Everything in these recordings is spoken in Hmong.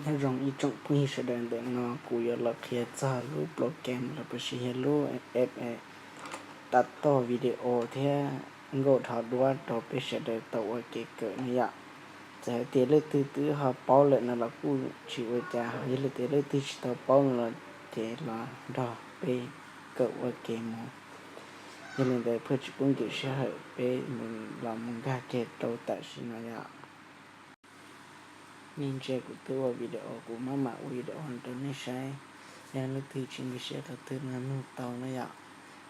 Nyob zoo ib tsoom phooj ywg sawv daws, ntawm no kuv yuav los qhia txog lub program los puas sis yog lub app tau tog video thiab nkauj dhos duab rau peb sawv daws tau ua kev kawm no yom. Txawm hais tias leej twg twb ho paub lawm no los kuj tsis ua cas, yog leej twg tsis tau paub no los ces los nrog peb kawm ua ke mus. Yog li ntawd pheej tsis pub nkim sij hawm, peb mus los mus nkag kiag rau tam sim no yom. Nej ntsia kuv twb ua video, kuv maj mam ua video rau nej saib. Yog leej twg tsis nkag siab qhov twg no nug tau na yom.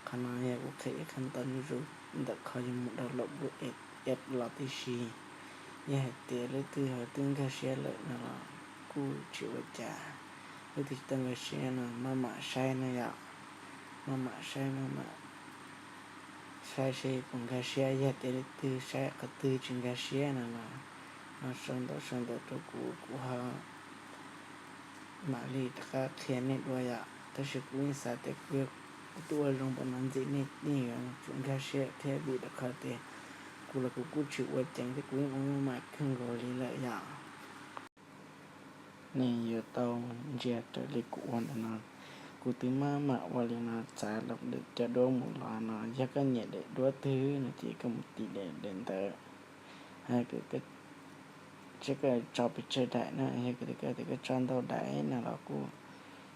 Qhov no yog kuv qhia ib qho ntau zuj zus ntawm qhov yuav mus download lub app los tib si. Yog hais tias leej twg ho twb nkag siab lawm no los kuj tsis ua cas, leej twg tsis tau nkag siab no maj mam saib na yom. Maj mam saib, maj mam saib seb puas nkag siab. Yog tias leej twg saib qhov twg tsis nkag siab no los sau ntawv, sau ntawv rau kuv, kuv ho mam li rov qab qhia nej dua yom. Tab sis kuv yeej xav tias kuv, kuv twb ua zoo npaum no ntxim nej yeej yuav tsum nkag siab thiab, vim rau qhov tias kuv los kuv kuj tsis ua ceev thiab, kuv yeej ua maj mam kawg nkaus li lawm yom. Nej yuav tau ntsia raws li kuv ua ntawm no. Kuv twb maj mam ua li no txav cov duab mus los no. Yog koj nyiam daim duab twg no ces koj mus tiv daim ntawd, seb koj tso pes tsawg daim na. Yog koj tias koj tso ntau daim no los kuj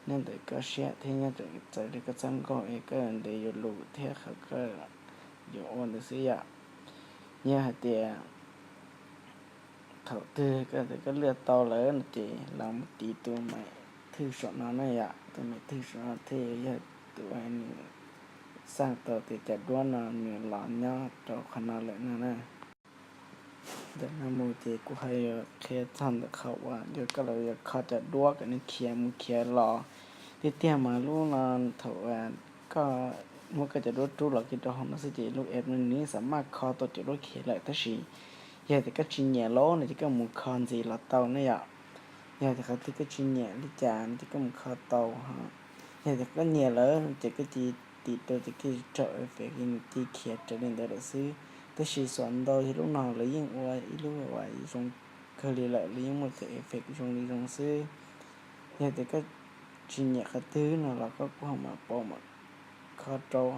nyob ntawm koj siab thiab, nyob ntawm txawm li koj txoj nkauj es koj ntev yuav lus thiab qhov koj yuav ua ntawd xwb yom. Yog hais tias thaum twg koj tias koj lwaj tau lawm no ces los mus tiv tus maiv thwj saum no na yom. Tus maiv thwj saum no thiaj yog tus uas nws xaj tau tias cov duab no nws los nyob rau qhov no lawm no na. Ntawm no mus ces kuv ho yuav qhia txog ntawm qhov uas yog koj los yuav kho cov duab kom nws khiav mus khiav los. Tiag tiag mas lub no thaum koj muab koj cov duab rub los kiag rau hauv no xwb ces lub app no nws yeej xam maj kho tau cov duab khiav lawm, tab sis yog tias koj tsis nyiam lawm no ces koj mus kho ntxiv los tau ne yom. Yog tias qhov twg koj tsis nyiam li cas no ces koj mus kho tau. Yog tias koj nyiam lawm no ces koj cia li tiv rau ces koj rau effect nws cia li khiav raws li ntawd lawm xwb. Tab sis xuam ntau yog lub no lawv yeej ua ib lub uas zoo kawg li lawm, lawv yeej muaj cov effect zoo li zoo xwb. Yog tias koj tsis nyiam qhov twg no los koj kuj ho mam pom mam kho rau.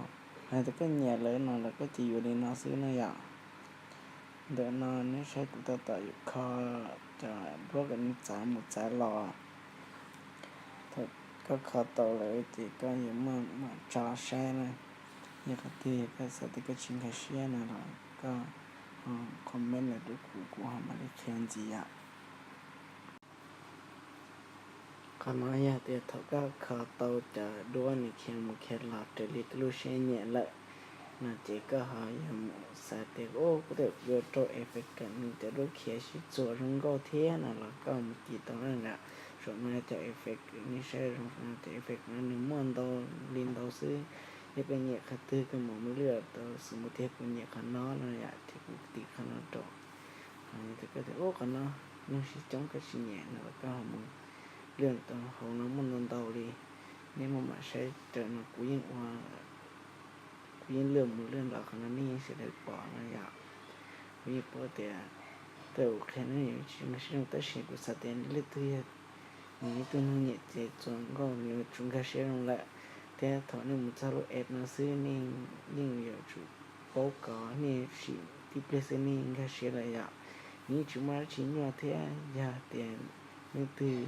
Yog tias koj nyiam lawm no los koj cia yuav li no xwb na yom. Ntawm no neb saib kuv tab tom yuav kho cov duab kom nws txav mus txav los. Thaum koj kho tau lawm ces koj yuav muab mam tso saib na. Yog qhov twg koj xav tias koj tsis nkag siab no los koj comment los rau kuv, kuv ho mam li qhia ntxiv yom. Qhov no yog tias thaum koj kho tau cov duab nws khiav mus khiav los raws li koj lub siab nyiam lawm no ces koj ho yuav mus xav tias, o, kuv twb yuav rau effect kom nws cov duab khiav sib txuas zoo nkauj thiab no los koj mus tiv tau na yom. Saum no cov effect nej saib zoo no, cov effect no nws muaj ntau li ntau xwb. Yog koj nyiam qhov twg koj mam mus lwaj tau, xws mus tias kuv nyiam qhov no no yom, ces kuv tiv qhov no rau. Ho yog tias koj tias, u, qhov no neeg sib coob koj tsis nyiam no los koj ho mus lwaj tau, hauv no muaj ntau ntau li. Nej maj mam saib raws no, kuv yeej ua, kuv yeej lwaj mus lwaj los, qhov no nej yeej sawv daws pom no yom. Kuv yeej paub tias tej uas qhia no yuav tsis nkag siab zoo, tab sis kuv xav tias leej twg yog nws ib tug neeg nyiam ces txuas nkauj nws yuav tsum nkag siab zoo lawm. Thiab thaum nej mus txog lub app no xwb nej yeej yuav tsum paub kov, nej sim tib pliag xwb nej nkag siab lawm yom. Nws yeej tsis muaj dab tsi nyuaj thiab. Yog tias leej twg,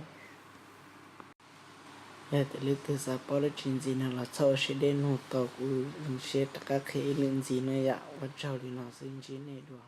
yog tias leej twg xav paub dab tsi ntxiv no los txhob ua siab deb, nug tau kuv zoo siab rov qab qhia ib lwm ntxiv no yom. Ua tsaug li no xwb, ntsib nej dua.